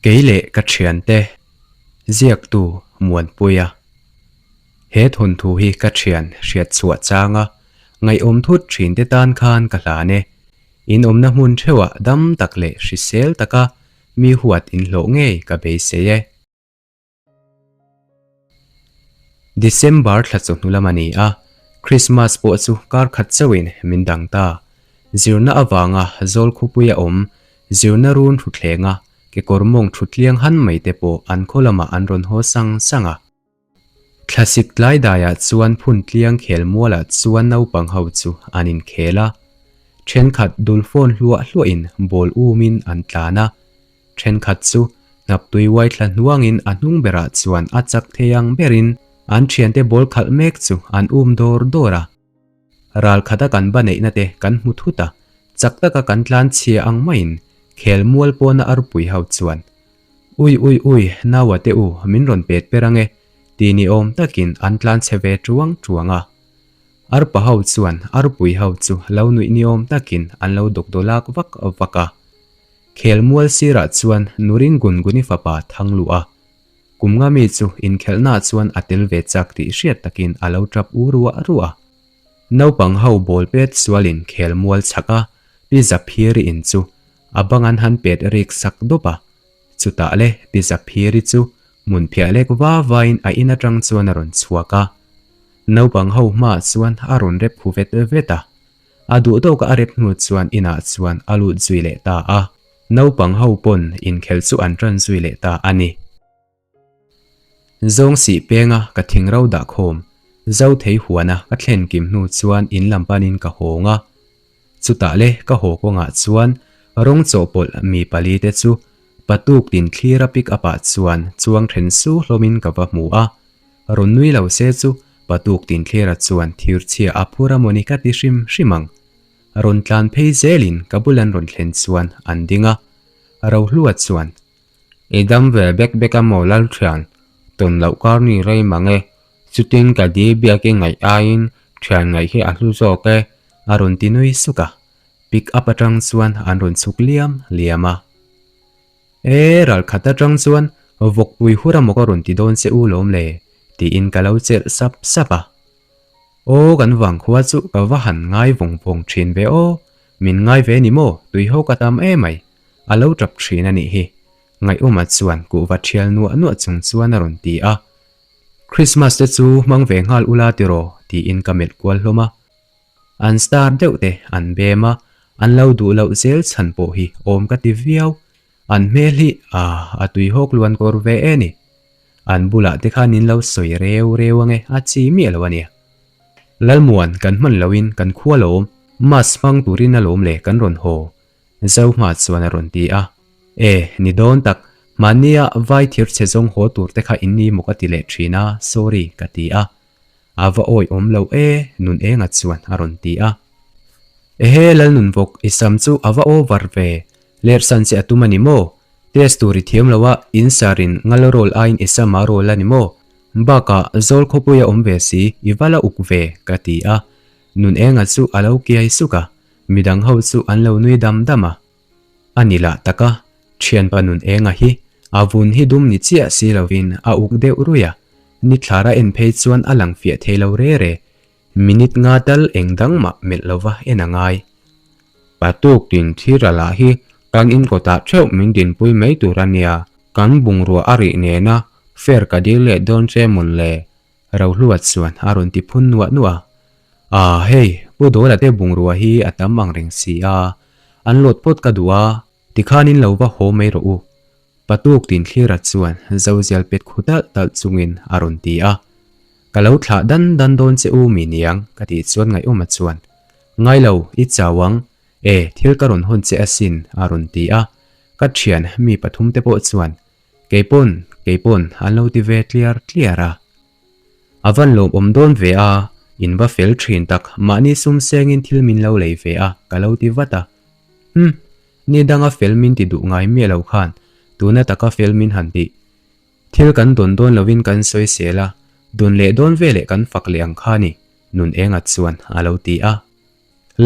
Kei leh ka thiante ziaktu Muanpuia. He thawnthu hi ka thian hriat chhuah changa ngaihawm thut thinte tan khan ka hlan e. In awmna hmun theuhah dam tak leh hrisel taka mi huat inhlawh ngei ka beisei e. December thla chawhnu lam a ni a, Christmas pawh chu kar khat chauhin min dang ta. Zirna avanga zawl khawpui a awm, zirna run thuthlenga kekawr mawng thutliang han mai te pawh an khaw lamah an rawn haw sang sang a. Thlasik tlai daiah chuan phun tliang khel mualah chuan naupang ho chu an inkhel a. Thenkhat dul phone hluah hluahin ball umin an tlan a. Thenkhat chu hnaptui uai thla hnuangin a hnung berah chuan a chak thei ang berin an thiante ball khalh mek chu an um dawr dawr a. Ral khata kan ba neihna te kan hmu thut a, chak taka kan tlan chhia ang maiin khel mual pawna arpui ho chuan, Ui ui ui, naua te u, min rawn pet per ange, ti ni awm takin an tlan chhe ve tuang tuang a. Arpa ho chuan arpui ho chu lo nuih ni awm takin an lo dawkdawlak vak vak a. Khelmual sirah chuan Nurin Gunguni fapa thang luh a, kum nga mi chu inkhelhnaah chuan a tel ve chak tih hriat takin a lo tap u ruah ruah a. Naupang ho ball pet sualin khelmual chhak a, Pi Zaphiri in chu a bang an han pet rik sak dawp a. Chutah le Pi Zaphiri chu hmun phiah lek va vain a in atang chuan a rawn chhuak a. Naupang ho hmaah chuan a rawn rep khu vet vet a. A duh tawka a rep hnu chuan inah chuan a lut zui leh ta a, naupang ho pawn inkhelh chu an tan zui leh ta a ni. Zawng sih penga ka thing ro dah khawm, zo thei huana ka thlen kim hnu chuan in lam panin ka hawng a. Chutah le ka haw kawngah chuan rawng chawhpawlh mi pali te chu patuk tin thlira pick up ah chuan chuang then su hlawmin ka va hmu a. Rawn nui lo se chu patuk Tinthlera chuan thirchhia a phur a mawni ka ti hrim hrim ang. Rawn tlan phei zelin ka bul an rawn thlen chuan an ding a. Rohlua chuan, I dam ve bek bek a maw Lalthian, tawn loh kar ni rei mang e, chutin ka di biak i ngaih aiin thian ngaih hi a hlu zawk e. A rawn ti nui suk a, pick up atang chuan an rawn chhuk liam liam a. E, ralkhat atang chuan vawkpui hur amaw ka rawn ti dawn che u lawm le, tiin ka lo chelh sap sap a. Aw, kan vangkhua chu ka va han ngai vawng vawng thin ve aw, min ngai ve ni maw, tui ho ka tam emai, a lo tap thin a nih hi, Ngaihawma chuan kuhva thial nuah nuah chung chuan a rawn ti a. Christmas te chu hmang ve nghal ula tiraw, tiin ka melh kual hlawm a. An star deuh te an bem a, an lo duh loh zel chhan pawh hi awm ka ti viau. An hmel hi a a tuihawk luan kawr ve e ni. An bulah te khan in lo sawi reu reu ange a chi miah lo a nia. Lalmuan kan hman loin kan khua lawm, mask hmang turin alawm le kan rawn haw. Zohma chuan a rawn ti a. E, ni dawn tak, mahnia vai thir chhe zawng haw tur te kha in ni maw ka ti leh thin a, sorry ka ti a. A va awi awm lo e, nun enga chuan a rawn ti a. Ehe Lalnunvawk, i sam chu a va over ve, lerhsan che a tum a ni maw? Test tur i thiam lo a, in sarin ngal roll aiin i sam a roll a ni maw? Bakah zawl khawpui a awm ve si, i va la uk ve, ka ti a. Nun enga chu a lo kiai suk a, midang ho chu an lo nui dam dam a. A ni lah tak a, thianpa nun enga hi a vun hi dum ni chiah si lovin a uk deuh ruih a, ni thlar a en phei chuan a lang fiah thei lo re re, minute nga tal eng dang mah melh lova en a ngai. Patuk tin thira lah hi kan inkawtah theuh min dinpui mai tur a nia, kan bungrua a rih nena fair ka dil leh dawn che mawn le? Rohlua chuan a rawn ti phun nuah nuah a. Ah hei, Pu Dawla te bungrua hi a tam ang reng si a, an lawt phawt ka duh a, tikhanin lo va haw mai rawh u. Patuk Tinthlira chuan Zozial pet khu talh talh chungin a rawn ti a. Ka lo thlah dan dan dawn che u mi niang ka tih chuan Ngaihawma chuan, Ngai lo, i chau ang, e thil ka rawn hawn che asin a rawn ti a. Ka thian mi pathum te pawh chuan Keipawn, keipawn an lo ti ve tliar tliar a. A van lawmawm dawn ve a, in va fel thin tak, mahni sum sengin thil min lo lei ve a, ka lo ti vat a. Hm, ni danga fel min ti duh ngai miah lo khan, tuna taka fel min han tih. Thil kan dawn dawn lovin kan sawi sel a, dawn leh dawn veleh kan fak leh ang kha ni, nun engat chuan a lo ti a.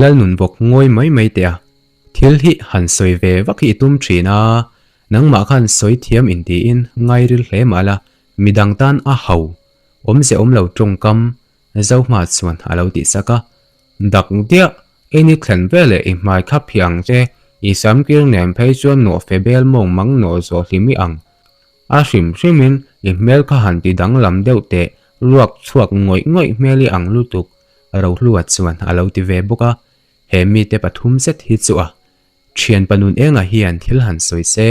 Lalnun bawk ngawi mai mai teh a, thil hi han sawi ve vak hi i tum thin a, Nangmah khan sawi thiam intiin ngairil hle mah la, midang tan a ho, awmze awm lo tawngkam Zohma chuan a lo tihsak a. Dak diah, i ni thlen veleh i hmai kha phiang che, i sam kir nen phei chuan nawhfe bel mawng mang nawh zawh hlim i ang. A hrim hrimin i hmel kha han ti danglam deuh teh, ruak chhuak ngawih ngawih hmel i ang lutuk, Rohlua chuan a lo ti ve bawk a. He mite pathum zet hi chu a Thianpa nun enga hian thil han sawi se,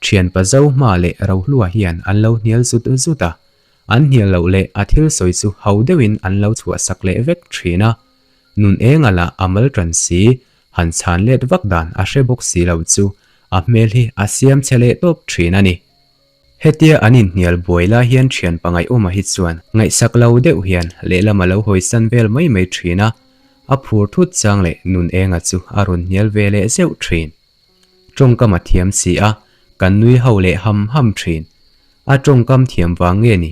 Thianpa Zohma leh Rohlua hian an lo hnial zut zut a. An hnial loh leh a thil sawi chu ho deuhin an lo chhuahsak leh vek thin a. Nun enga lah a mal tan si, han chhan let vak dan a hre bawk si lo chu a hmel hi a siam chhe leh tawp thin a ni. Hetia an inhnial buai lai hian thian pangaihawma hi chuan ngaihsak lo deuh hian lehlam a lo hawisan vel mai mai thin a, a phur thut chang leh nun enga chu a rawn hnial ve leh zeuh thin. Tawngkam a thiam si a, kan nui ho leh ham ham thin. A tawngkam thiam vang nge ni,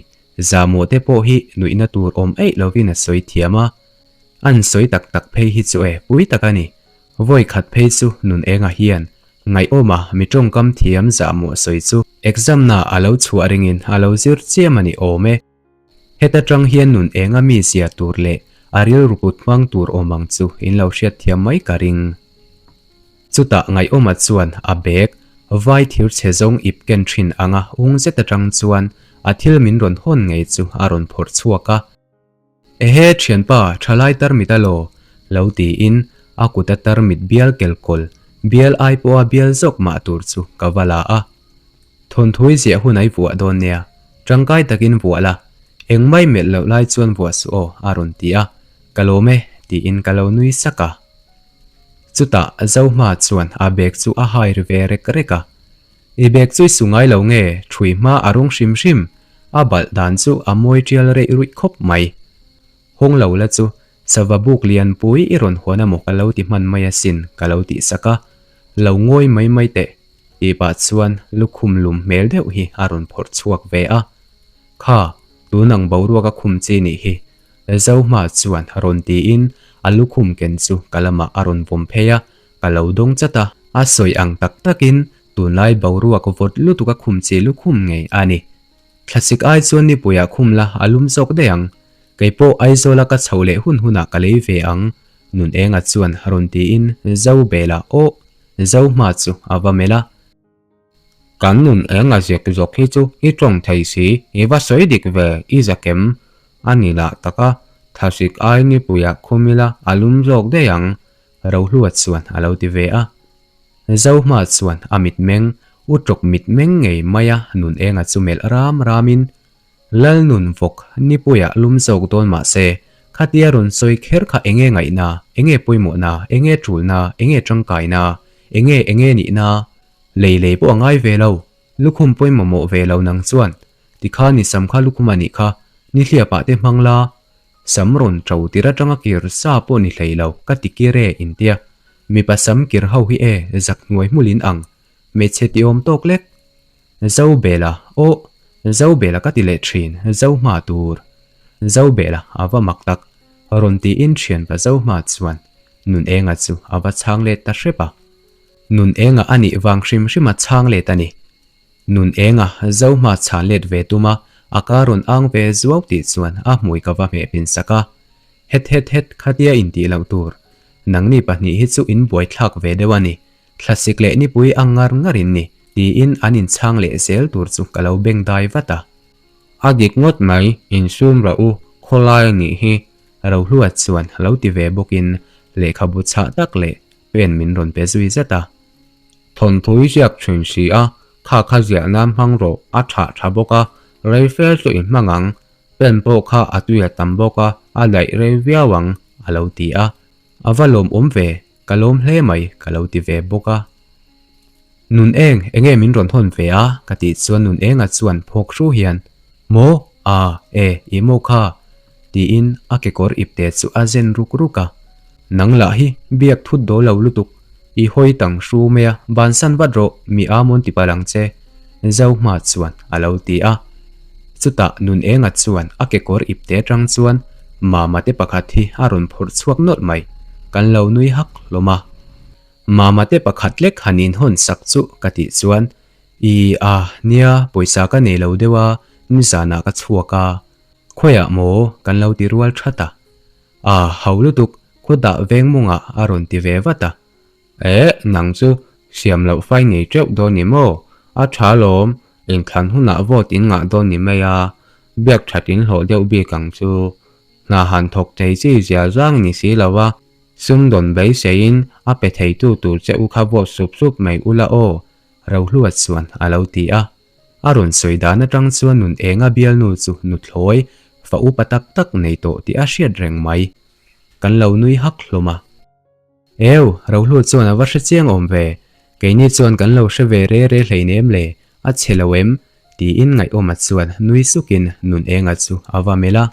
zahmawh te pawh hi nuihna tur awm eih lovin a sawi thiam a. An sawi tak tak phei hi chu e pui tak a ni. Vawi khat phei chu nun enga hian ngaihawma mi tawngkam thiam zahmawh sawi chu exam na a lo chhuah ringin a lo zir chiam a ni awm e. Heta tang hian nun enga mi zia tur leh a rilru kut hmang tur awm ang chu in lo hriat thiam mai ka ring. Chutah ngaihawma chuan a bag vai thir chhe zawng ip ken thin anga ung zet atang chuan a thil min rawn hawn ngei chu a rawn phawrh chhuak a. Ehe thianpa thalai tarmit a law? Lo tiin a kut a tarmit bial kelkawl bial ai pawha bial zawk mah tur chu ka va la a. Thawnthui ziah hun ai vuah dawn nia, tangkai takin vuah la, engmai melh loh lai chuan vuah suh aw a rawn ti a, ka lawm e tiin ka lo nui sak a. Chutah Zohma chuan a bag chu a hai ri ve rek rek a. I bag chu i su ngai lo nge, ṭhui hma a rawng hrim hrim, a balh dan chu a mawi ṭial reih ruih khawp mai. Hawng lo la chu, sava buk lian pui i rawn huan amaw ka lo ti hman mai asin ka lo tih sak a, lo ngawi mai mai teh, tih pah chuan lukhum lum hmel deuh hi a rawn phawrh chhuak ve a. Kha, tun ang boruak a khum chi nih hi, Zohma chuan rawn tiin a lukhum ken chu ka lamah a rawn vawm phei a, Ka lo dawng chat a, a sawi ang tak takin tunlai boruak vawt lutuk a khum chi lukhum ngei a ni. Thlasik ai chuan nipuiah khum la a lum zawk daih ang. Kei pawh Aizawla ka chho leh hun hunah ka lei ve ang, Nun Enga chuan rawn tiin Zobela aw Zohma chu a va melh a. Kan nun eng a zek zawk hi chu i tawng thei si, i va sawi dik ve, i zakem a ni lah tak a, thlasik ai nipuiah khum ila a lum zawk daih ang, Rohlua chuan a lo ti ve a. Zohma chuan a mitmeng, u tawk mitmeng ngei maia nun enga chu melh ram ramin, Lalnun vawk nipuiah lum zawk dawn mah se, khatia rawn sawi kher kha enge ngaihna, enge pawimawhna, enge tulna, enge tangkaina, enge enge nihna, lei lei pawh a ngai ve lo, lukhum pawimawmawh ve lo nang chuan, tikhan i sam kha lukhum a nih kha, nihliapah te hmang la, Sam rawn ṭo tir aṭanga kir sa pawh ni hlei lo, ka ti kir e intia. Mipa sam kir ho hi e zak hnuai hmulin ang, hmeichhe ti awm tawk lek. Zobela, aw, Zobela ka ti leh ṭhin, Zohma tur. Zobela, a va mak tak, rawn tiin ṭhianpa Zohma chuan Nun Enga chu a va chhang let ta hrep a. Nun Enga a nih vang hrim hrima chhang let a ni. Nun enga Zohma chhan let ve tum a, a ka rawn ang ve zuau tih chuan a hmui ka va hmeh pin sak a. Het het het khatia intih loh tur. Nangni pahnih hi chu in buaithlak ve deuh a ni. Thlasik leh nipui ang ngar ngar in ni, tiin an inchhang leh zel tur chu ka lo beng dai vat a. A dik ngawt mai, insum rawh u, khawlai a nih hi. Rohlua chuan lo ti ve bawkin lehkhabu chhah tak leh pen min rawn pe zui zat a. Thawnthui ziak thin si a, kha kha ziah nan hmang rawh, a thah tha bawk a, rei fel chu i hmang ang, pen pawh kha a tui a tam bawk a, a daih rei viau ang, a lo ti a. A va lawmawm ve, ka lawm hle mai, ka lo ti ve bawk a. Nun eng, enge min rawn hawn ve a? ka tih chuan Nun enga chuan phawk hru hian, Maw? A, e, i maw kha? tiin a kekawr ipte chu a zen ruk ruk a. Nang lah hi biak thut dawl lo lutuk, i hawi tang hru mai a, bansan vat rawh, mi a mawn ti palh ang che, Zohma chuan a lo ti a. Chutah Nun Enga chuan a kekawr ipte atang chuan Mama te pakhat hi a rawn phawrh chhuak nawlh mai, kan lo nui hak hlawm a. Mama te pakhat lek han inhawn sak chu ka tih chuan. I a, nia, pawisa ka nei lo deuh a, nizanah ka chhuak a. Khawiah maw? Kan lo ti rual that a. A, ho lutuk, khawtah veng mawngah a rawn ti ve vat a. Eh, nang chu siam loh fai nei teuh dawn ni maw? A tha lawm, inthlan hunah vote in ngah dawn ni mai a, biak that in hlawh deuh bik ang chu. Hna han thawk thei chi zia zang ni si lo a, sumdawn beiseiin a pe theitu tur che u kha vote sup sup mai ula aw, Rohlua chuan a lo ti a. A rawn sawi dan atang chuan nun enga bialnu chu nuthlawi fa upa tak tak nei tawh tih a hriat reng mai. Kan lo nui hak hlawm a. Eu, Rohlu chuan a va hre chiang awm ve. Keini chuan kan lo hre ve re re hleinem le, a chhe lo em? tiin Ngaihawma chuan nui sukin nun enga chu a va melh a.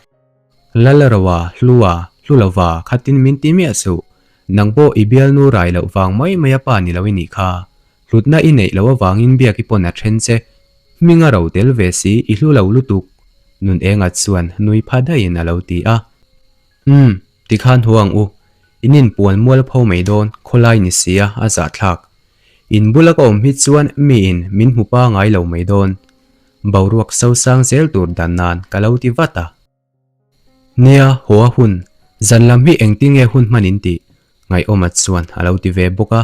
Lalroa, Hlua, Hlulova, khatin min ti miah suh. Nang pawh i bialnu rai loh vang mai mai a pa ni lo i nih kha. Hlutna i neih loh avangin biak i pawn a then che. Hming a ro tel ve si, i hlu lo lutuk. Nun enga chuan nui pha daihin a lo ti a. Umm, tikhan haw ang u. In inpuan mual pho mai dawn, khawlai ni sia, a zahthlak. In bula ka awm hi chuan miin min hmu pangai lo mai dawn. Boruak sosang zel tur dan nan ka lo ti vat a. Nia, haw a hun. Zan lam hi engtinge hun hman in tih? Ngaihawma chuan a lo ti ve bawk a.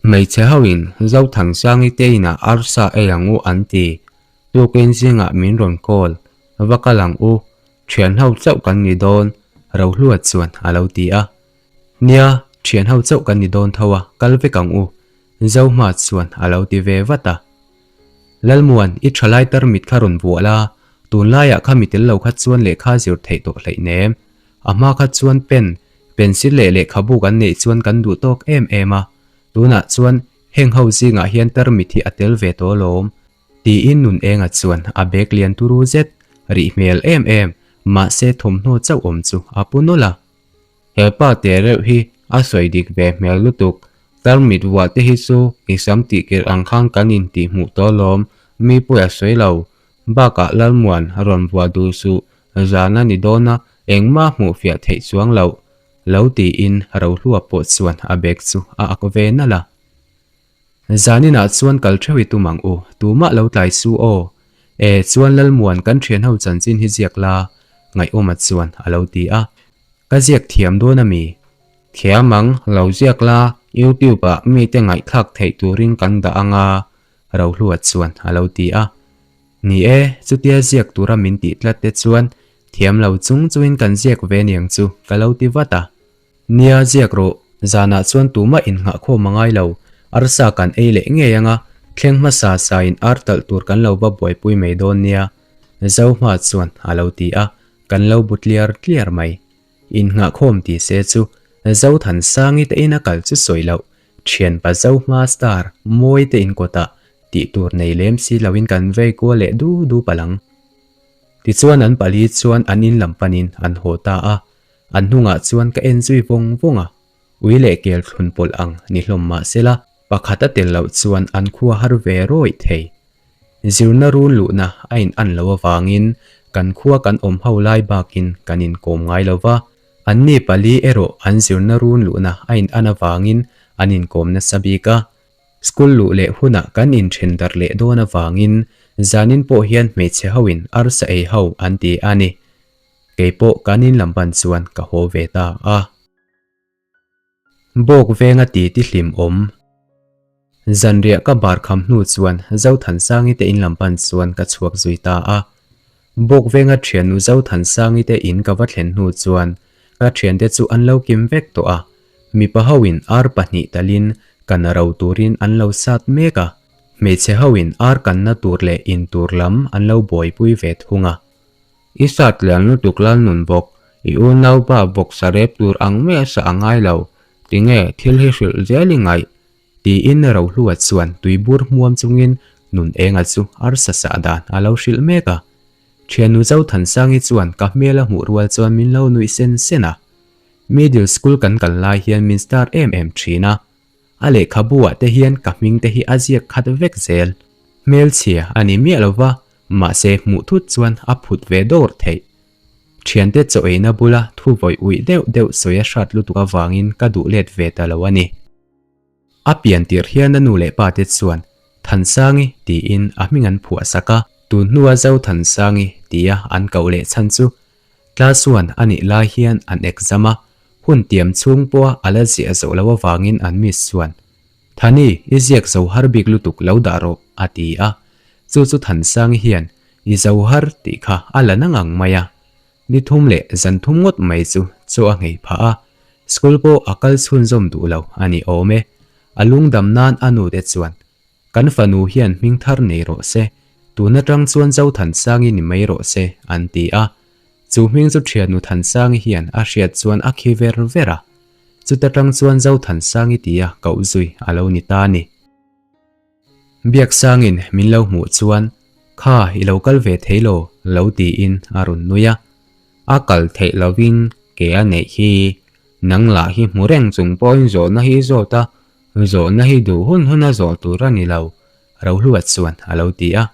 Hmeichhe hoin Zothansangi te inah arsa ei ang u an ti. Tukin zingah min rawn call, va kal ang u, thian ho chauh kan ni dawn, Rohlua chuan a lo ti a. Nia, thian ho chauh kan ni dawn tho a, kal vek ang u, Zohma chuan a lo ti ve vat a. Lalmuan, i thalai tarmit kha rawn vuah la, tunlaiah kha mi tel lo kha chuan lehkha zir theih tawh hleihnem. A hma kha chuan pen, pencil leh lehkhabu kan neih chuan kan duh tawk em em a, tunah chuan heng ho zingah hian tarmit hi a tel ve tawh alawm. Tiin nun enga chuan a bag lian turu zet, rih hmel em em, mahse thawmhnaw chauh awm chu a pu nawlh a. He pa te reuh hi a sawi dik ve hmel lutuk, tarmit vuah te hi chu i sam tih kirh ang khan kan in tih hmuh tawh alawm, mi pawi a sawi lo. Bakah Lalmuan rawn vuah duh suh, zan a ni dawn a, engmah hmuh fiah theih chuang loh, lo tiin Rohlua pawh chuan a bag chu a ak ve nalh a. Zaninah chuan kal theuh i tum ang u, tumah lo tlai su aw. E, chuan Lalmuan kan thianho chanchin hi ziak la, Ngaihawma chuan a lo ti a. Ka ziak thiam dawn a mi? Thiam ang, lo ziak la, YouTube ah mite ngaihthlak theih turin kan dah ang a, Rohlua chuan a lo ti a. Ni e, chutia ziak tura min tih tlat te chuan thiam lo chung chungin kan ziak ve niang chu, ka lo ti vat a. Nia ziak rawh, zanah chuan tumah innghahkhawm a ngai lo, arsa kan ei leh ngei anga, thleng hmasa sain ar talh tur kan lo va buaipui mai dawn nia, Zohma chuan a lo ti a, kan lo bu tliar tliar mai. Innghahkhawm ti se chu Zothansangi te ina kal chu sawi loh, thianpa Zohma star mawi te inkawtah tih tur nei lem si loin kan vei kual leh du du palh ang. Tichuan an pali chuan an in lam panin an haw ta a. An hnungah chuan ka en zui vawng vawng a, ui leh kel thlun pawlh ang ni hlawm mah sela, pakhat a tel loh chuan an khua har ve rawih thei. Zirna run luhna a in an loh avangin kan khua kan awm ho lai bakin kan inkawm ngai lo va, anni pali erawh an zirna run luhna a in an avangin an inkawm nasa bik a. School luh leh hunah kan inthen darh leh dawn avangin zanin pawh hian hmeichhe hoin arsa ei ho an ti a ni. Kei pawh kan in lam pan chuan ka haw ve ta a. Bawk venga ti ti hlim awm. Zanriah ka bar kham hnu chuan Zothansangi te in lam pan chuan ka chhuak zui ta a. Bawk venga thiannu Zothansangi te in ka va thlen hnu chuan ka thiante chu an lo kim vek tawh a. Mipa hoin ar pahnih talin kan ro turin an lo sat mek a. Hmeichhe hoin ar kanna tur leh in tur lam an lo buaipui ve thung a. I sat lian lutuk lal nun bawk, i unaupa bawk sa rep tur ang mai a sa a ngai lo, tinge thil hi hrilh zel i ngaih? Tiin Rohlua chuan tuibur hmuam chungin nun enga chu arsa sah dan a lo hrilh mek a. Thiannu Zothansangi chuan ka hmel a hmuh rual chuan min lo nuih sen sen a. Middle school kan kal lai hian min star em em thin a. A lehkhabu ah te hian ka hming te hi a ziak khat vek zel. Hmelchhia a ni miah lo va, mahse hmuh thut chuan a phut ve dawr theih. Thiante chaw eina bula thu vawi uih deuh deuh sawi a hrat lutuk avangin ka duh let ve ta lo a ni. A pian tirh hian a nu leh pa te chuan. Thansangi tiin a hming an phuah sak a, tun hnua Zothansangi tia an koh leh chhan chu Class one a nih lai hian an exam a, hun tiam chhung pawha a la ziah zawh loh avangin an miss chuan, Thani, i ziak zo har bik lutuk lo dah rawh, a ti a. Chu chu Thansangi hian, I zo har tih kha a la na ngang mai a. Ni thum leh zan thum ngawt mai chu chaw a nghei phah a, school pawh a kal chhunzawm duh lo a ni awm e. A lungdam nan a nute chuan, Kan fanu hian hming thar nei rawh se, tun atang chuan Zothansangi ni mai rawh se, an ti a. Chu hming chu thiannu Thansangi hian a hriat chuan a khi ver ver a. Chuta tang chuan Zothansangi tia koh zui a lo ni ta a ni. Biaksangin min lo hmuh chuan, Kha, i lo kal ve thei lo, lo tiin a rawn nui a. A kal theih lovin ke a neih hi, nang lah hi hmu reng chung pawhin zawhna hi i zawt a, Zawhna hi duh hun huna zawh tur a ni lo, Rohluat chuan a lo ti a.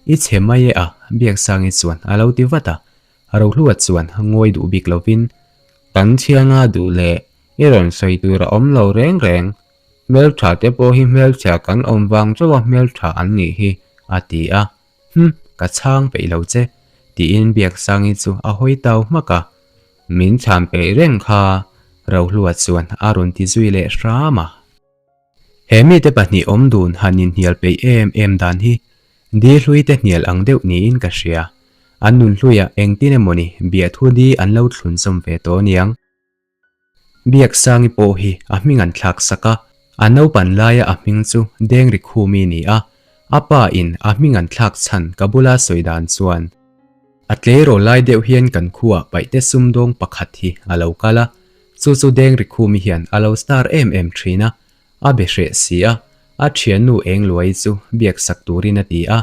I chhe mai e a, Biaksangi chuan a lo ti vat a. Rohluat chuan ngawi duh bik lovin, Kan chhianga duh leh i rawn sawi tur a awm lo reng reng, hmeltha te pawh hi hmelchhia kan awm vang chauha hmeltha an nih hi, a ti a. Hm, ka chhang peih lo che, tiin Biaksangi chu a hawi tau hmak a. Min chhan peih reng kha, Rohlua chuan a rawn ti zui leh hram a. He mite pahnih awm dun han inhnial peih em em dan hi di hlui te hnial ang deuh niin ka hria. An nun hluiah engtin emawni biahthu di an lo thlun zawm ve tawh aniang. Biaksangi pawh hi a hming an thlak sak a, a naupan laia a hming chu Dengri Khumi ni a, a pa in a hming an thlak chhan ka bula sawi dan chuan. A tleirawl lai deuh hian kan khuaa paihte sumdawng pakhat hi a lo kal a, chu chu Dengri Khumi hian a lo star em em thin a, a be hreh si a, a thiannu Engluai chu biak sak turin a ti a,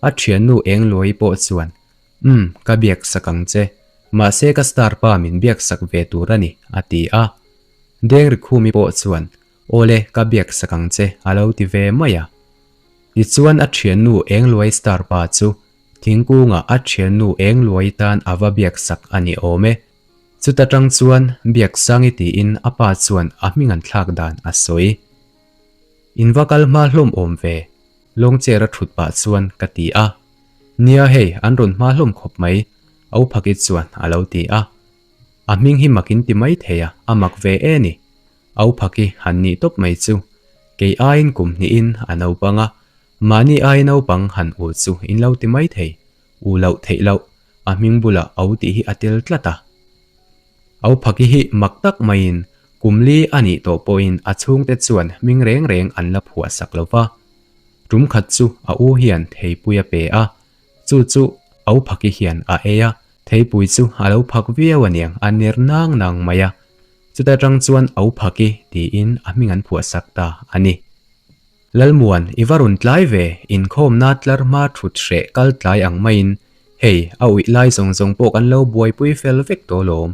a thiannu Engluai pawh chuan Umm, ka biak sak ang che. Mahse ka star pa min biak sak ve tur a ni, a ti a. Dengrikhumi pawh chuan, Awle, ka biak sak ang che, a lo ti ve mai a. Tichuan a thiannu Engluai star pa chu thingkungah a thiannu Engluai tan a va biak sak a ni awm e. Chuta tang chuan Biaksangi tiin a pa chuan a hming an thlak dan a sawi. In va kal hma hlawm awm ve, lawng chair a thut pah chuan ka ti a. Nia hei, an rawn hma hlawm khawp mai, Auphaki chuan a lo ti a. A hming hi mak in ti mai thei a, a mak ve e ni. Auphaki han nih tawp mai chu. Kei aiin kum hnihin a naupang a, mahni ai naupang han u chu in lo ti mai thei. U loh theih loh, a hming bulah au tih hi a tel tlat a. Auphaki hi mak tak maiin kum li a nih tawh pawhin a chhungte chuan hming reng reng an la phuah sak lo va. Tum khat chu a u hian theipui a pe a, chu chu Auphaki hian a ei a, theipui chu a lo phak viau aniang a ner nang nang mai a, chuta tang chuan Auphaki tiin a hming an phuah sak ta a ni. Lalmuan, i va rawn tlai ve, inkhawmna tlar hma thut hreh kal tlai ang maiin, hei, a uih lai zawng zawng pawh kan lo buaipui fel vek tawh lawm,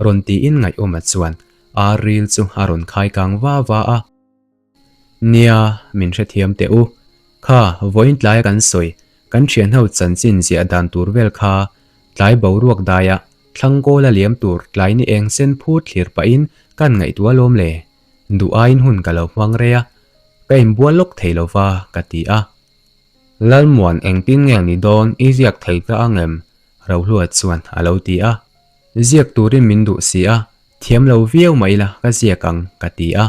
rawn tiin Ngaihawma chuan ar ril chu a rawn khai kang va va a. Nia, min hrethiam teh u. Kha, vawiin tlaia kan sawi, kan thianho chanchin ziah dan tur vel kha, tlai boruak daia thlangkawl a liam tur tlai ni eng sen phut thlir pahin kan ngaihtuah alawm le. Duh aiin hun ka lo hmang rei a, ka inbual lawk thei lo va, ka ti a. Lalmuan engtin nge ni dawn i ziak thei ta ang em? Rohlua chuan a lo ti a. Ziak turin min duh si a, thiam lo viau mah ila ka ziak ang, ka ti a.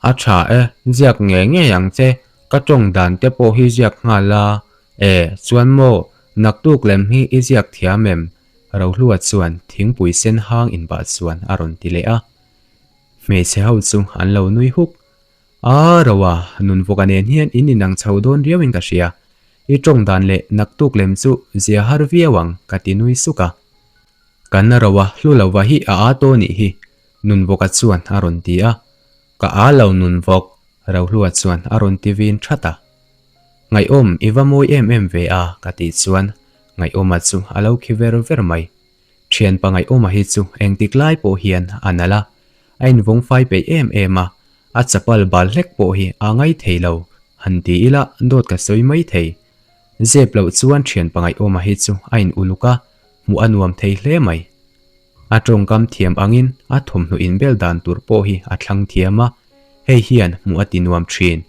A tha e, ziak ngei ngei ang che, ka tawng dan te pawh hi ziak nghal a. E, chuan maw, naktuk lem hi i ziak thiam em? Rohlua chuan thingpui sen hang inpah chuan a rawn ti leh a. Hmeichhe ho chu an lo nui huk. A Roa, nunvawka nen hian in inang chho dawn riauin ka hria. I tawng dan leh naktuk lem chu zia har viau ang, ka ti nui suk a. Kan Roa hlu lova hi a â tawh nih hi, nunvawka chuan a rawn ti a. Ka â lo nunvawk, Rohlua chuan a rawn ti vin that a. Ngaihawm, i va mawi em em ve a, ka tih chuan Ngaihawma chu a lo khi ver ver mai. Thian pangaihawma hi chu engtik lai pawh hian a nalh a, a invawng fai peih em em a, a chapal bal hlek pawh hi a ngai thei lo, han ti ila dawt ka sawi mai thei. Zep loh chuan thian pangaihawma hi chu a in uluk a, hmuh a nuam thei hle mai. A tawngkam thiam angin a thawmhnaw inbel dan tur pawh hi a thlang thiam a, hei hian hmuh a ti nuam thin.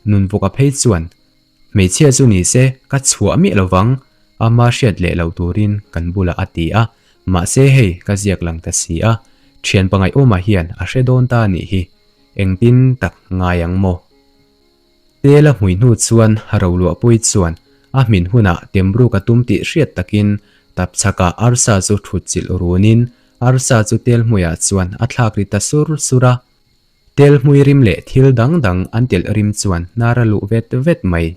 Nunvawka phei chuan. Hmeichhia chu ni se ka chhuah miah lo vang, ama hriat leh lo turin kan bulah a ti a, mahse hei ka ziak lang ta si a, thian pangaih awmah hian a hre dawn ta nih hi, engtin tak ngai ang maw? Tel a hmui hnu chuan Roluahpui chuan a hmin hunah temruk a tum tih hriat takin tapchhakah arsa chu thut chilh runin arsa chu tel hmuiah chuan a thlak ri ta sur sur a. Tel hmui rim leh thil dang dang an telh rim chuan hnar a luh vet vet mai.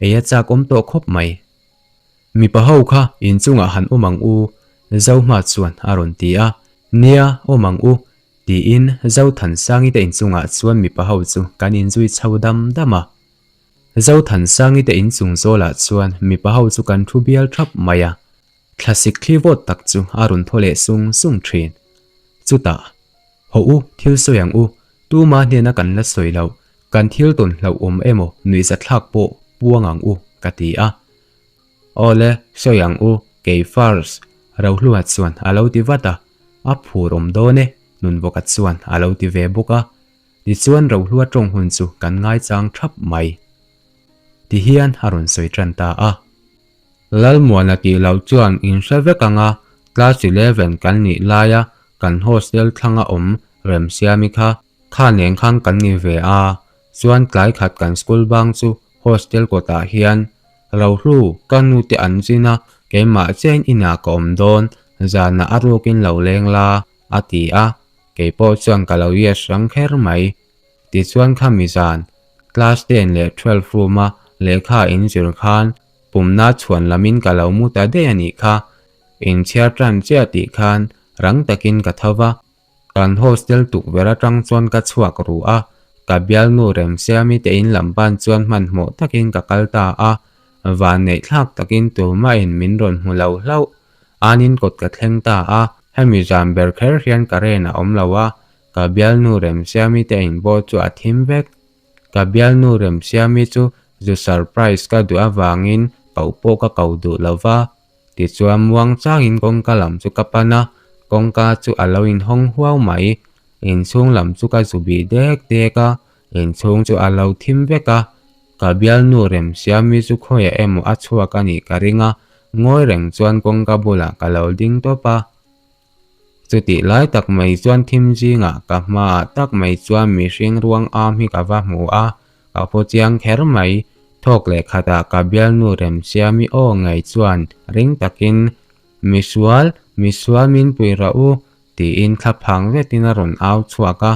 Ei a chak awm tawh khawp mai. Mipa ho kha inchungah han awm ang u, Zohma chuan a rawn ti a. Nia, awm ang u, tiin Zothansangi te inchungah chuan mipa ho chu kan inzui chho dam dam a. Zothansangi te inchung zawlah chuan mipa ho chu kan thu bial thap mai a. Thlasik thli vawt tak chu a rawn thaw leh sung sung thin. Chutah, Hawh u, thil sawi ang u, tuma hnena kan la sawi loh, kan thil tawn hlauhawm emaw nuihzathlak pawh puang ang u, ka ti a. Awle, sawi ang u, kei first. Rohlua chuan a lo ti vat a, a phur awm dawn e, Nunbawka chuan a lo ti ve bawk a. Tichuan Rohlua tawng hun chu kan ngaichang thap mai. Tihian a rawn sawi tan ta a. Lalmuana tih loh chuan in hre vek ang a, class eleven kan nih laia kan hostel thlanga awm Remsiami kha kha nen khan kan ni ve a, chuan tlai khat kan school bang chu hostel kawtah hian Rohlu ka nu te an zin a, keimah chiahin inah ka awm dawn, zanah a rukin lo leng la a ti a, keipawh chuan ka lo yes rang kher mai. Tichuan khami zan class ten leh twelve room a lehkha in zir khan pumna chhuan lamin ka lo mu ta daih a nih kha. Inchhiar tan chiah tih khan rang takin ka tho va, kan hostel tukverh atang chuan ka chhuak ru a, ka bialnu Remsiami te in lam pan chuan hmanhmawh takin ka kal ta a, vanneih thlak takin tumahin min rawn hmu lo hlauh. Anin kawt ka thleng ta a, hemi zan ber kher hian ka ren a awm lo a, Ka bialnu Remsiami te in pawh chu a thim vek. Ka bialnu Remsiami chu zu surprise ka duh avangin koh pawh ka ko duh lo va. Tichuan muang changin kawngka lam chu ka pan a, kawngka chu a lo inhawng huau mai. Inchhung lam chu ka zu bih dek dek a, inchhung chu a lo thim vek a. Ka bialnu Remsiami chu khawiah emaw a chhuak a nih ka ring a, ngawi reng chuan kawngka bulah ka lo ding tawp a. Chutih lai tak mai chuan thim zingah ka hmaah tak mai chuan mihring ruang am hi ka va hmu a, ka phu chiang kher mai. Thawk leh khatah ka bialnu Remsiami aw ngei chuan ring takin, Misual, misual min pui rawh u, tiin thlaphang zetin a rawn au chhuak a,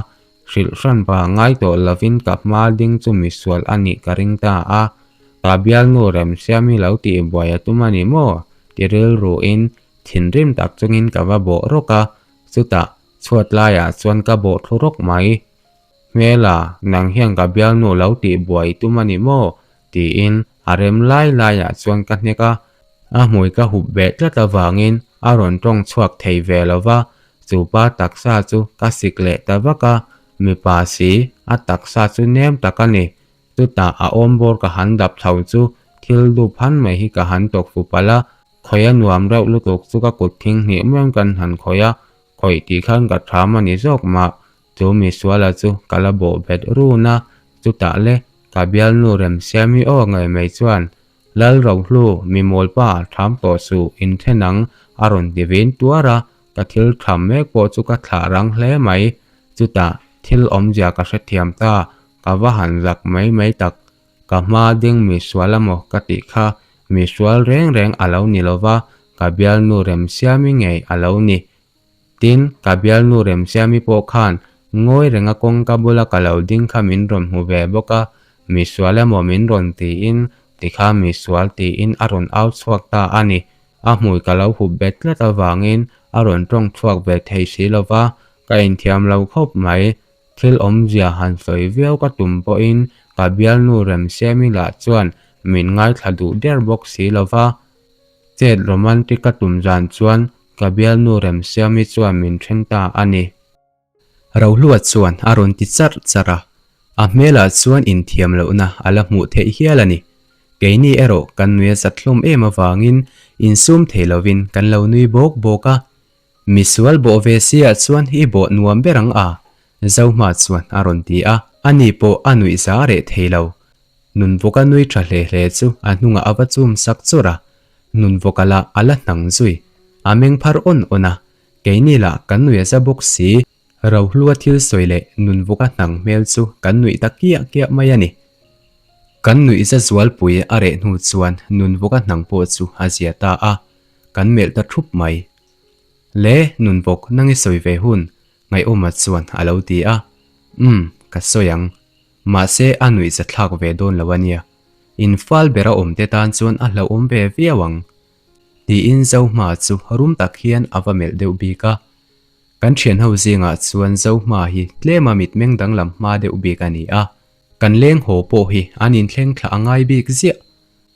hrilh hran pa ngai tawh lovin ka hma ding chu misual a nih ka ring ta a, ka bialnu Remsiami lo tihbuai a tum a ni maw? ti rilruin Thinrim tak chungin ka va bawh rawk a, chutah chhuat laiah chuan ka bawh thlu rawk mai. Hmela, nang hian ka bialnu lo tih buai tum a ni maw? tiin a rem lai laiah chuan ka hnek a, a hmui ka hup beh tlat avangin a rawn tawng chhuak thei ve lo va, chupa taksa chu ka sik leh ta vak a, mipa si, a taksa chu nem tak a ni. Chutah a awmbawr ka han dap chho chu thil dup han mai hi ka han tawk fu palh a, Khawih a nuam reuh lutuk chu ka kut thing hnih meuh kan han khawih a, khawih tih khan ka tham a ni zawk mah. Chu misuala chu ka la bawh bet run a, chutah le ka bialnu Remsiami aw ngei mai chuan, Lal Rohlu, mi mawlpa, tham tawh suh, inthen ang, a rawn ti vin tuar a, ka thil tham mek pawh chu ka thlah rang hle mai. Chutah thil awmzia ka hrethiam ta, ka va han zak mai mai tak. Ka hma ding misual a maw ka tih kha misual reng reng a lo ni lova, ka bialnu Remsiami ngei a lo ni. Tin, ka bialnu Remsiami pawh khan ngawi renga kawngka bula ka lo ding kha min rawn hmu ve bawk a, misual emaw min rawn tiin tikha misual tiin a rawn au chhuak ta a ni. A hmui ka lo hup bet tlat avangin a rawn tawng chhuak ve thei si lova, ka inthiam lo khawp mai. Thil awmzia han sawi viau ka tum pawhin ka bialnu Remsiami lah chuan min ngaithla duh der bawk si lo va. Chet romantic ka tum zan chuan ka bialnu Remsiami chuan min then ta a ni. Rohlua chuan a rawn ti charh charh a, a hmelah chuan inthiam lohna a la hmuh theih hial a ni. Keini erawh kan nui a zat hlawm em avangin insum thei lovin kan lo nui bawk bawk a. Misual bawh ve si ah chuan i bawh nuam ber ang a, Zohma chuan a rawn ti a, ani pawh a nuih za reh thei lo. Nunvawka nui tha hle hle chu a hnungah a va chum sak chawrh a, Nunvawka lah a la hnang zui. A meng phar awn awn a, keini lah kan nui a za bawk si. Rohlua thil sawi leh Nunvawka hnang hmel chu kan nuih ta kiah kiah mai a ni. Kan nuih za zualpui a reh hnu chuan Nunvawka hnang pawh chu a zia ta a, kan melh ta thup mai. Le, Nunvawk nang i sawi ve hun, Ngaihawma chuan a lo ti a, Umm, ka sawi ang. Mahse a nuih za thlak ve dawn lo a nia. In fal bera awm te tan chuan a hlauhawm ve viau ang. Tiin Zohma chu rum tak hian a va melh deuh bik a. Kan thianho zingah chuan Zohma hi tlema mitmeng danglam hma deuh bik a ni a. Kan leng haw pawh hi an inthleng thla a ngai bik ziah.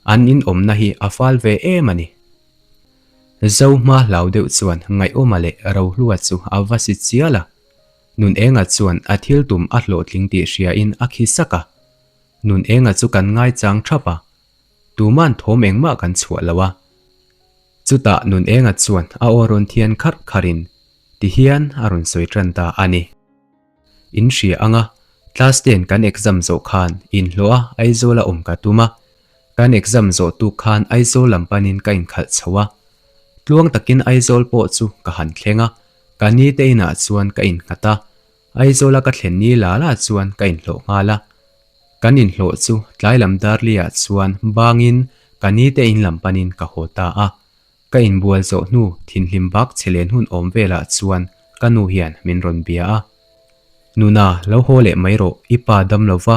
An in awmna hi a fal ve em a ni. Zohma hlau deuh chuan Ngaihawma leh Rohlua chu a va si chial a. Nun Enga chuan a thil tum a hlawhtling tih hriain a khi sak a. Nun Enga chu kan ngaichang thap a. Tuman thawm engmah kan chhuah lo a. Chutah Nun Enga chuan a aw rawn thian kharh kharhin ti hian a rawn sawi tan ta a ni. In hria ang a, class ten kan exam zawh khan inhlawh a Aizawl a awm ka tum a. Kan exam zawh tuk khan Aizawl lam panin ka inkhalh chho a. Tluang takin Aizawl pawh chu ka han thleng a. Ka ni te inah chuan ka innghat a, Aizawla ka thlen ni la la chuan ka inhlawh nghal a. Kan inhlawh chu tlai lam Darli-ah chuan bangin ka ni te in lam panin ka haw ta a. Ka inbual zawh hnu thinhlim bak che len hun awm velah chuan ka nu hian min rawn bia a. Nuna, lo haw leh mai rawh, i pa dam lo va,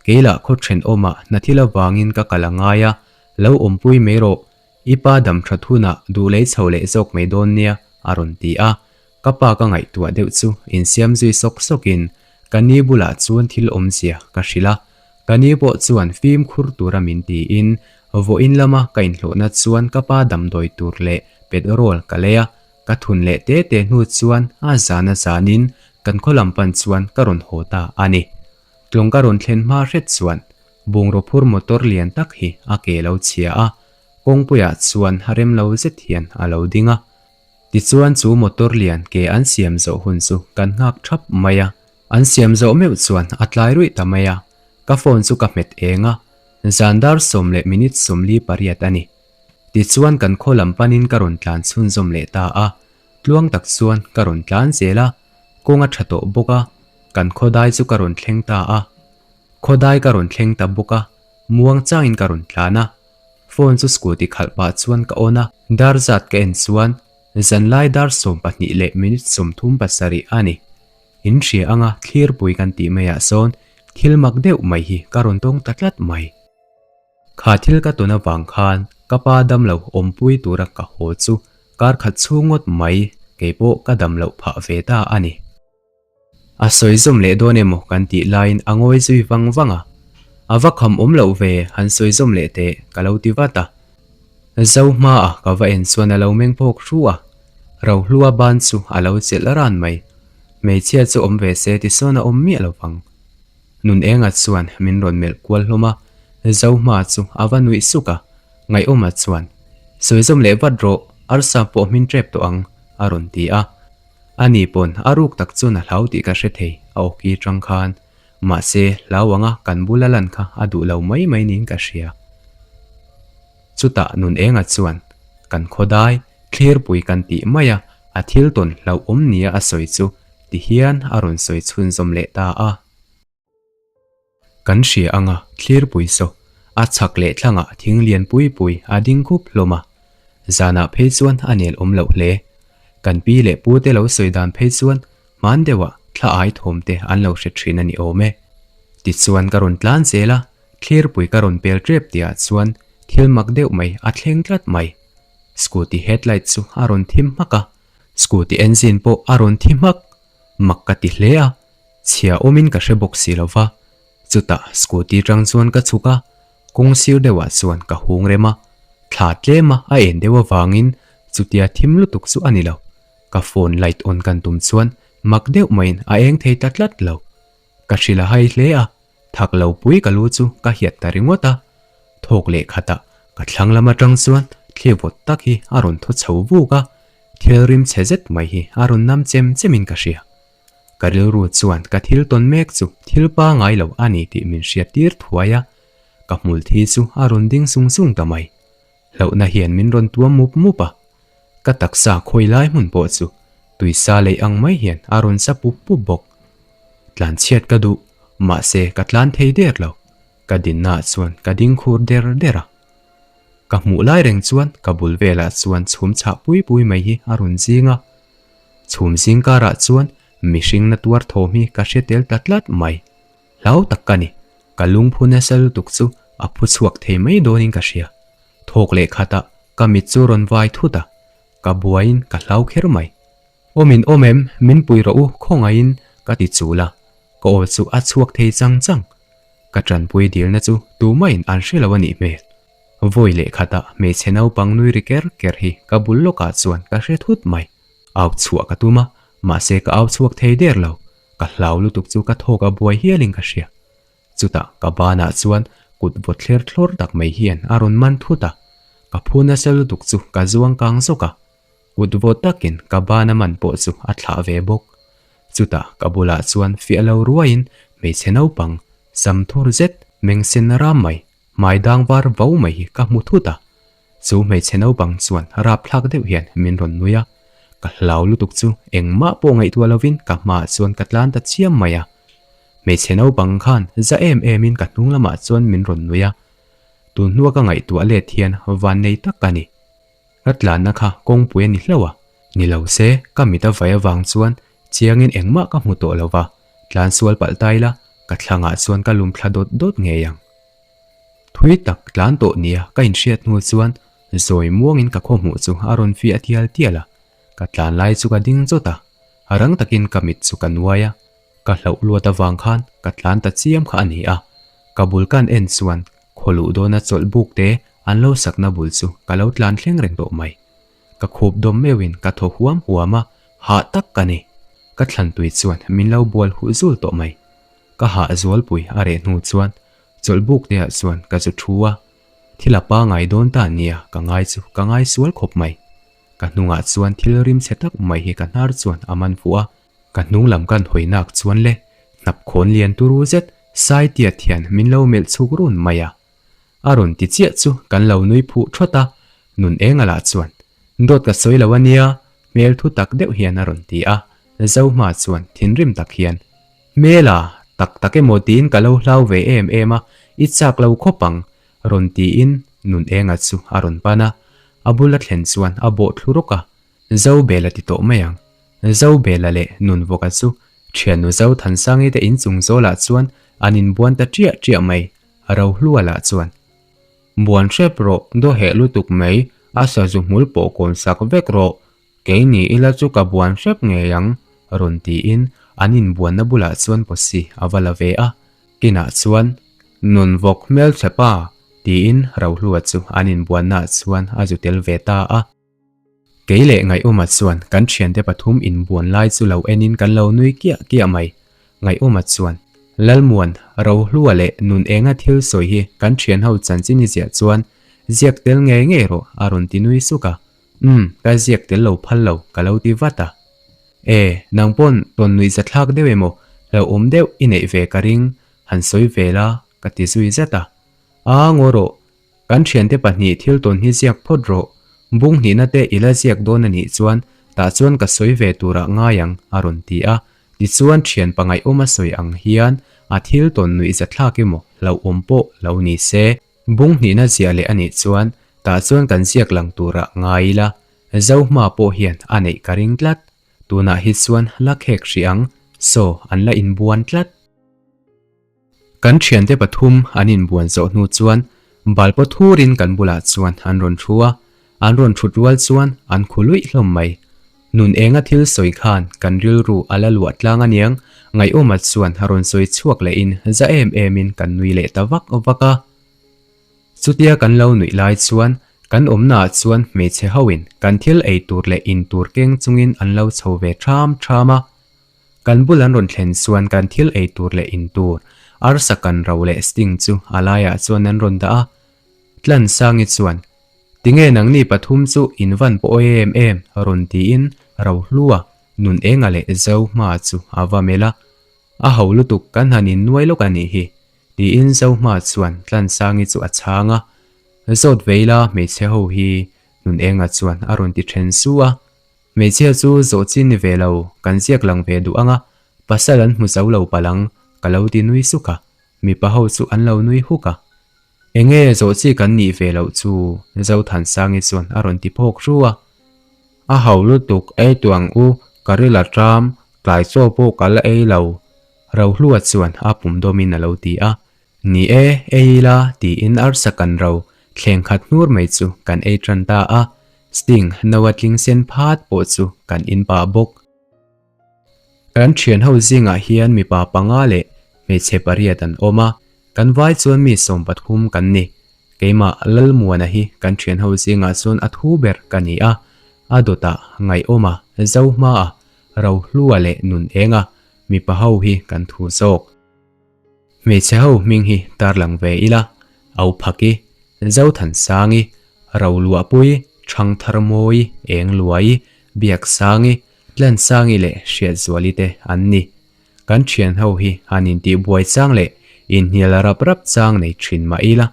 keilah khaw thenawmah hna thil avangin ka kal a ngai a, lo awmpui mai rawh, I pa dam that hunah duh lei chho leh zawk mai dawn nia, a rawn ti a. Ka pa ka ngaihtuah deuh chu insiam zui sawk sawkin ka ni bulah chuan thil awmzia ka hrilh a. Ka ni pawh chuan fimkhur tura min tiin vawiin lama ka inhlawhna chuan ka pa damdawi tur leh petrol ka lei a. Ka thun leh te te hnu chuan a zan a zanin kan khaw lam pan chuan ka rawn haw ta a ni. Tlawng ka rawn thlen hma hret chuan Bungraw phur motor lian tak hi a ke lo chhia a, kawngpuiah chuan rem lo zet hian a lo ding a. Tichuan chu motor lian ke an siam zawh hun chu kan nghak thap mai a. An siam zawh meuh chuan a tlai ruih ta mai a, ka phone chu ka hmet eng a, zan dar sawm leh minute 48 a ni. Tichuan kan khaw lam panin ka rawn tlan chhunzawm leh ta a, tluang tak chuan ka rawn tlan zel a, kawng a tha tawh bawk a, kan khawdai chu ka rawn thleng ta a. Khawdai ka rawn thleng ta bawk a, muang changin ka rawn tlan a. Phone chu scooty khalh pah chuan ka on a, dar zat ka en chuan zanlai dar 12 leh minute 37 a ni. In hria anga thlirpui kan tih maiah sawn thil mak deuh mai hi ka rawn tawng ta tlat mai. Kha thil ka tawn avang khan ka pa damlo awmpui tura ka haw chu kar khat chhung ngawt mai keipawh ka damloh phah ve ta a ni. A sawi zawm leh dawn emaw kan tih laiin a ngawi zui vang vang a. A va kham awm loh ve, han sawi zawm leh teh, ka lo ti vat a. Zo hmaah ka va en chuan a lo meng phawk hru a, Rohlua ban chu a lo chelh ran mai. Hmeichhia chu awm ve se tisawn a awm miah lo vang. Nun Enga chuan min rawn melh kual hlawm a, Zo hma chu a va nuih suk a, Ngaihawma chuan, Sawi zawm leh vat rawh, arsa pawh hmin tep tawh ang, a rawn ti a. Ani pawn a ruk tak chuan a hlau tih ka hre thei, a awki tang khan. Mahse, hlau anga kan bula lan kha a duh lo mai mai niin ka hria. Chutah nun enga chuan, Kan khawdai, thlirpui kan tih mai a, a thil tawn hlauhawm nia a sawi chu ti hian a rawn sawi chhunzawm leh ta a. Kan hria anga thlirpui saw a chhak leh thlangah thing lian pui pui a ding khup hlawm a, zanah phei chuan a nel awm loh hle. Kan pi leh pu te lo sawi dan phei chuan hman deuhah thla ai thawm te an lo hre thin a ni awm e. Tichuan ka rawn tlan zel a, thlirpui ka rawn pel tep tihah chuan thil mak deuh mai a thleng tlat mai. Scooty headlight chu a rawn thim hmak a, scooty engine pawh a rawn thi hmak. Mak ka ti hle a. Chhia awmin ka hre bawk si lo va, chutah scooty tang chuan ka chhuk a, kawng sir deuhah chuan ka hung rem a, thla tlem a a en deuh avangin chutia thim lutuk chu a ni lo, ka phone light on kan tum chuan mak deuh maiin a eng thei ta tlat lo. Ka hrilh a hai hle a, thak lo pui ka lu chu ka hiat ta ringawt a, thawk leh khatah ka thlang lam atang chuan thli vawt tak hi a rawn thaw chho vuk a, thil rim chhe zet mai hi a rawn nam chem chemin ka hria. Ka rilru chuan ka thil tawn mek chu thil pangai lo a ni tih min hriat tir thuai a. ka hmul thi chu a rawn ding sung sung ta mai. Hlauhna hian min rawn tuam mup mup a, ka taksa khawi lai hmun pawh chu tuisa leih ang mai hian a rawn sa pup pup bawk. Tlan chhiat ka duh, mahse ka tlan thei der lo, ka dinnaah chuan ka ding khur der der a. Ka hmuh lai reng chuan ka bul velah chuan chhum chhah pui pui mai hi a rawn zing a. Chhum zing karah chuan mihring na tuar thawm hi ka hre tel ta tlat mai. Hlau tak ka ni, ka lungphu nasa lutuk chu a phu chhuak thei mai dawnin ka hria. Thawk leh khatah ka mit chu rawn vai thut a, ka buaiin ka hlau kher mai. Awm in awm em, min pui rawh u khawngaihin ka ti chul a, ka aw chu a chhuak thei chang chang. Ka tanpui dilna chu tumahin an hre lo a nih hmel. Vawi leh khatah hmeichhe naupang nui ri ker ker hi ka bul lawkah chuan ka hre thut mai. Au chhuah ka tum a, mahse ka au chhuak thei der lo. Ka hlau lutuk chu ka thawk a buai hialin ka hria. Chutah ka banah chuan kut vaw thler thlawr tak mai hian a rawn man thut a, ka phu nasa lutuk chu ka zuang kang zawk a. Kut vaw takin ka bana man pawh chu a thlah ve bawk. Chutah ka bulah chuan fiah lo ruaiin hmeichhe naupang sam thur zet meng sen ram mai, hmai dang var vau mai hi ka hmu thut a. Chu hmeichhe naupang chuan rapthlak deuh hian min rawn nui a, ka hlau lutuk chu engmah pawh ngaihtuah lovin ka hmaah chuan ka tlan ta chiam mai a. Hmeichhe naupang khan za em emin ka hnung lamah chuan min rawn nui a, tun hnua ka ngaihtuah let hian vannei tak ka ni. Ka tlanna kha kawngpui a ni hlauh a, ni lo se ka mit a vai avang chuan chiangin engmah ka hmu tawh lo va, tlan sual palh ta ila ka thlangah chuan ka lum thla dawt dawt ngei ang. Thui tak tlan tawh nia ka inhriat hnu chuan zawi muangin ka khawhmuh chu a rawn fiah tial tial a, ka tlan lai chu ka ding chawt a, rang takin ka mit chu ka nuai a, ka hlauh luat avang khan ka tlan ta chiam kha a ni a, ka bul kan en chuan khaw luh dawna chawlh buk te an lo sakna bul chu ka lo tlan thleng reng tawh mai. Ka khup dawm meuhin ka thaw huam huam a, hah tak ka ni. Ka thlantui chuan min lo bual huh zul tawh mai. Ka hah zualpui a reh hnu chuan Chawlh buk te ah chuan ka zu thu a, thil a pangai dawn ta nia ka ngai chu ka ngai sual khawp mai. Ka hnungah chuan thil rim chhe tak mai hi ka hnar chuan a man fuh a, ka hnung lam kan hawi nak chuan le hnap khawn lian turu zet sai tiat hian min lo melh chhuk run mai a. A rawn ti chiah chu kan lo nui phuh thawt a, nun eng a lah chuan dawt ka sawi lo a nia hmel thu tak deuh hian a rawn ti a, Zohma chuan thinrim tak hian Hmela, tak tak emaw tiin ka lo hlau ve em em a, i chak lo khawp ang, rawn tiin nun enga chu a rawn pan a. A bula thlen chuan a bawh thlu rawk a, Zobela ti tawh mai ang. Zobela leh Nunvawka chu thiannu Zothansangi te inchung zawlah chuan an inbuan ta ṭiah ṭiah mai, Rohlua lah chuan. Buan hrep rawh, daw heh lutuk mai, a sazu hmul pawh kawn sak vek rawh, Kei ni ila chu ka buan hrep ngei ang, rawn tiin an inbuanna bulah chuan pawsi a va la ve a. Kinah chuan, Nun vawk hmelchhe pa, tiin Rohlua chu an inbuannaah chuan a zu tel ve ta a. Kei leh Ngaihawma chuan kan thiante pathum inbuan lai chu lo enin kan lo nui kiah kiah mai. Ngaihawma chuan, Lalmuan, Rohlua leh Nun enga thil sawi hi kan thianho chanchin i ziah chuan ziak tel ngei ngei rawh, a rawn ti nui suk a. Umm, ka ziak tel lo phal lo, ka lo ti vat a. E, nang pawn tawn nuih zathlak deuh emaw, hlauhawm deuh i neih ve ka ring, han sawi ve la, ka ti zui zat a. A, ngaw rawh, kan thiante pahnih thil tawn hi ziak phawt rawh, bung hnihna te i la ziak dawn a nih chuan tah chuan ka sawi ve turah ngai ang, a rawn ti a. Tichuan thian pangaih awm a sawi ang hian a thil tawn nuih zathlak emaw, hlauhawm pawh lo ni se. Bung hnihna ziah leh a nih chuan tah chuan kan ziak lang turah ngai ila, Zohma pawh hian a neih ka ring tlat. Tunah hi chuan la khek hrih ang, saw an la inbuan tlat. Kan thiante pathum an inbuan zawh hnu chuan balpaw thurin kan bulah chuan an rawn thu a, an rawn thut rual chuan an khu luih hlawm mai. Nun enga thil sawi khan kan rilru a la luah tlang aniang, Ngaihawma chuan a rawn sawi chhuak lehin za em emin kan nui leh ta vak vak a. Chutia kan lo nuih lai chuan kan awmnaah chuan hmeichhe hoin kan thil ei tur leh in tur keng chungin an lo chho ve ṭham ṭham a. Kan bul an rawn thlen chuan kan thil ei tur leh in tur, arsa kan ro leh sting chu a laiah chuan an rawn dah a. Tlansangi chuan, Tinge nangni pathum chu in van pawh em em rawn tiin Rohlua nun enga leh Zo hma chu a va melh a. A ho lutuk kan han innuai lawk a nih hi. Tiin Zohma chuan Tlansangi chu a chhang a, Zawt vei la hmeichhe ho hi Nunenga chuan a rawn ti then su a. Hmeichhia chu zawh chin ni ve lo, kan ziak lang ve duh ang a, pasal an hmu zo lo palh ang, ka lo ti nui suk a. Mipa ho chu an lo nui huk a. Enge zawh chi kan nih ve loh chu Zothansangi chuan a rawn ti phawk hru a. A ho lutuk ei tuah ang u, ka ril a ṭam, tlai chaw pawh ka la ei lo. Rohlua chuan a pum dawmin a lo ti a. Ni e, ei ila tiin arsa kan ro thleng khat hnur mai chu kan ei ṭan ta a. Sting no a tling sen phat pawh chu kan in pah bawk. Kan thian ho zingah hian mipa panga leh hmeichhe pariat an awm a, kan vai chuan mi 13 kan ni. Keimah Lalmuana hi kan thian ho zingah chuan a thu ber ka ni a, a dawtah Ngaihawma, Zohmaa, Rohlua leh Nunenga mipa ho hi kan thu zawk. Hmeichhe ho hming hi tarlang ve ila, Auphaki, Zothansangi, Roluahpui, Thangtharmawi, Engluai, Biaksangi, Tlansangi leh Hriatzuali te an ni. Kan thian ho hi han intih buai chang leh inhnial rap rap chang nei thin mah ila,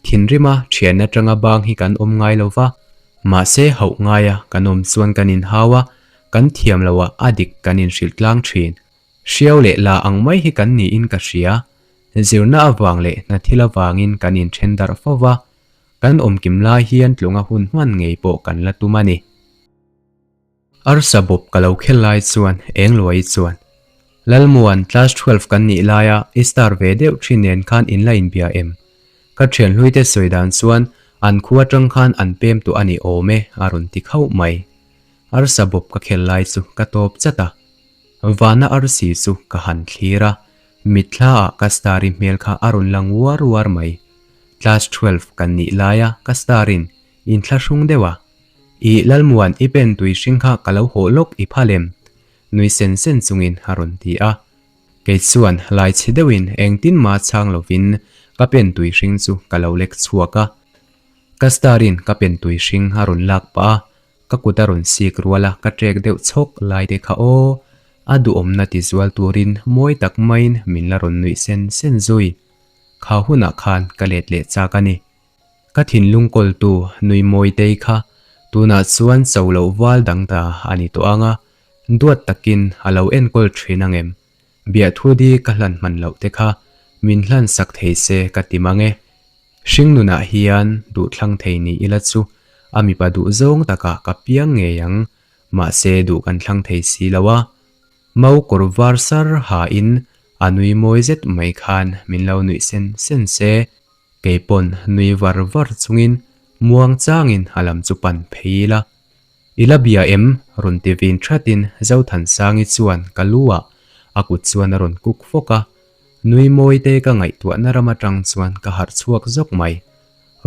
thinrima thian atanga bang hi kan awm ngai lo va, mahse hauh ngaia kan awm chuan kan inhau a, kan thiam loah a dik kan inhrilh tlang thin. Hriau leh la ang mai hi kan niin ka hria. Zirna avang leh hna thil avangin kan inthen darh fo va, kan awmkim lai hian tlunga hun hman ngei pawh kan la tum a ni. Arsa bawp ka lo khel lai chuan Engluai chuan, Lalmuan, class 12 kan nih laia i star ve deuh thin nen khan in la inbia em? Ka thianhluite sawi dan chuan an khua atang khan an pem tawh a ni awm e a rawn ti khauh mai. Arsa bawp ka khel lai chu ka tawp chat a. Vana arsi chu ka han thlir a, mitthlaah ka star-i hmel kha a rawn lang uar uar mai. Class 12 kan nih laia ka star-in inthlahrung deuh a, I Lalmuan i pen tui hring kha ka lo hawh lawk i phal em? Nui sen sen chungin a rawn ti a. Kei chuan lai chhe deuhin engtin mah chhang lovin ka pen tui hring chu ka lo lek chhuak a. Ka star-in ka pen tui hring a rawn lak pah a, Ka kut a rawn sik rual a, ka trek deuh chhawk lai te kha aw, a duhawmna ti zual turin mawi tak maiin min la rawn nuih sen sen zui. Kha hunah khan ka let leh chak a ni. Ka thinlung kawltu nui Mawitei kha tunah chuan cho loh val dang ta a ni tawh ang a, duat takin a lo enkawl thin ang em? Biahthu di ka hlan hman loh te kha min hlan sak thei se ka ti mang e. Hringnunah hian duhthlang thei ni ila chu a mipa duh zawng takah ka piang ngei ang, mahse duh kan thlang thei si lo a. Mau kawr var sar hain a nui mawi zet mai khan min lo nuih sen sen se, kei pawn nui var var chungin muang changin a lam chu pan phei ila. I la bia em? rawn ti vin thatin Zothansangi chuan ka lu ah a kut chuan a rawn kuk fawk a. Nui mawi te ka ngaihtuahna ram atang chuan ka harh chhuak zawk mai.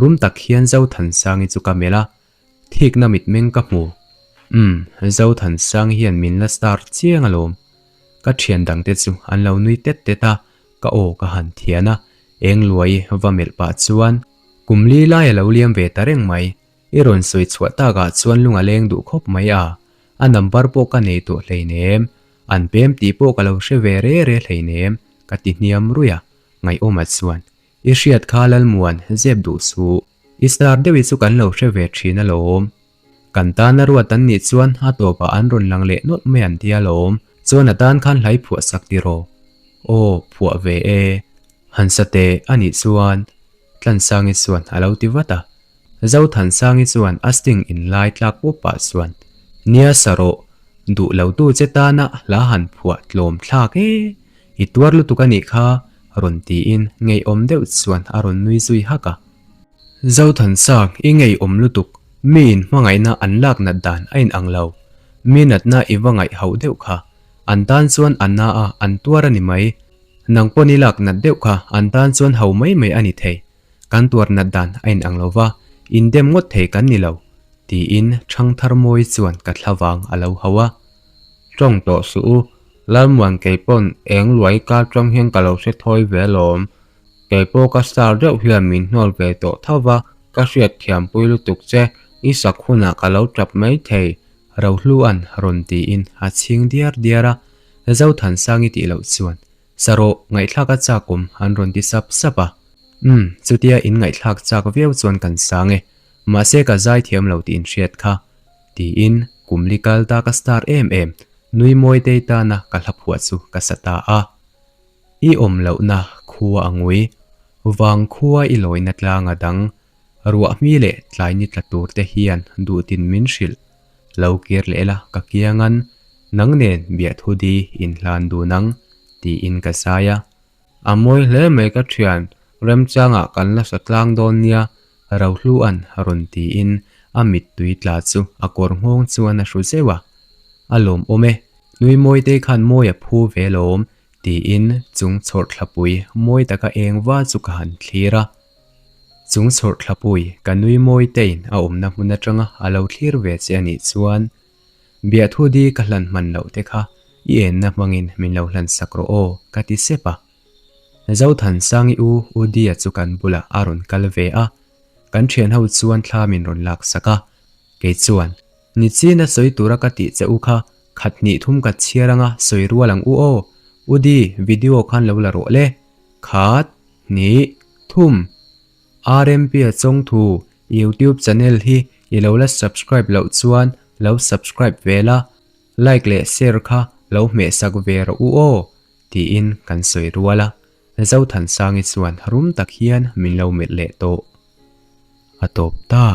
Rum tak hian Zothansangi chu ka melh a, thikna mitmeng ka hmu. Umm, Zothansangi hian min la star chiang alawm. Ka thian dangte chu an lo nui tet tet a, ka aw ka han thian a, eng luai va melh pah chuan kum li lai a lo liam ve ta reng mai. I rawn sawi chhuah takah chuan lung a leng duh khawp mai a, a number pawh ka nei tawh hleinem, an pem tih pawh ka lo hre ve re re hleinem, ka ti hniam ruih a, Ngaihawma chuan, I hriat kha Lalmuan, zep duh suh, i star deuh hi chu kan lo hre ve thin alawm. Kan tana ruat an nih chuan a tawpah an rawn lang leh nawlh mai an tia alawm, chuan a tan khan hlai phuah sak tiraw? Aw, phuah ve e. Han sa teh a nih chuan Tlansangi chuan a lo ti vat a. Zothansangi chuan a sting inlai tlak pawp pah chuan, Nia sa rawh, duh lo tu che tana hla han phuah tlawm thlak e, i tuar lutuk a nih kha, rawn tiin ngeiawm deuh chuan a rawn nui zui hak a. Zothansang, i ngeiawm lutuk, miin hmangaihna an lak nat dan a inang lo, mi natna i va ngaih hauh deuh kha, an tan chuan a na a, an tuar a ni mai. Nang pawn i lak nat deuh kha an tan chuan ho mai mai a ni thei. Kan tuar nat dan a inang lo va, indem ngawt thei kan ni lo, tiin Thangthar Mawi chuan ka thlavang a lo hau a. Tawng tawh suh u, Lalmuan kei pawn eng luai kar tawng hian ka lo hre thawi ve alawm. Kei pawh ka star deuh hian min hnawl ve tawh tho va, ka hriat thiampui lutuk che, i sak hunah ka lo tap mai thei. Rohlua'n rawn tiin a chhing diar diar a, Zothansangi tih loh chuan. Sa rawh, ngaihthlak a chak awm an rawn ti sap sap a. Umm, chutia in ngaihthlak chak viau chuan kan sang e. Mahse ka zai thiam lo tih in hriat kha. Tiin kum li kal ta ka star em em, nui mawi tei tana ka hla phuah chu ka sa ta a. I awm lohna khua a ngui, vang khua i lawina tlang a dang, ruah hmi leh tlai ni tla tur te hian duhtin min hrilh. Lo kir leh la ka kiangan, nang nen biahthu di inhlan dun ang, tiin ka zai a. A mawi hle mai ka thian, remchangah kan la sa tlang dawn nia, Rohlua'n rawn tiin a mittui tla chu a kawr nghawng chuan a hru zeuh a. A lawmawm e, nui mawite khan mawi a phu ve lawm, tiin chung chhawrthlapui mawi taka eng va chu ka han thlir a. Chung chhawrthlapui ka nui mawitein a awmna hmun atanga a lo thlir ve che a nih chuan Biahthu di ka hlan hman loh te kha i enna hmangin min lo hlan sak rawh aw, ka ti sep a. Zothansangi u Udia chu kan bulah a rawn kal ve a, kan thian ho chuan thla min rawn lak sak a. Kei chuan, Nichina sawi tura ka tih che u kha khat hnih thum ka chhiar anga sawi rual ang u aw, Udi video khan lo la rawh le. Khat, hnih, thum. RMP-a chawngthu YouTube channel hi i lo la subscribe loh chuan lo subscribe ve la, like leh share kha lo hmehsak ve rawh u aw, tiin kan sawi rual a, Zothansangi chuan rum tak hian min lo melh leh tawh. A tawp ta.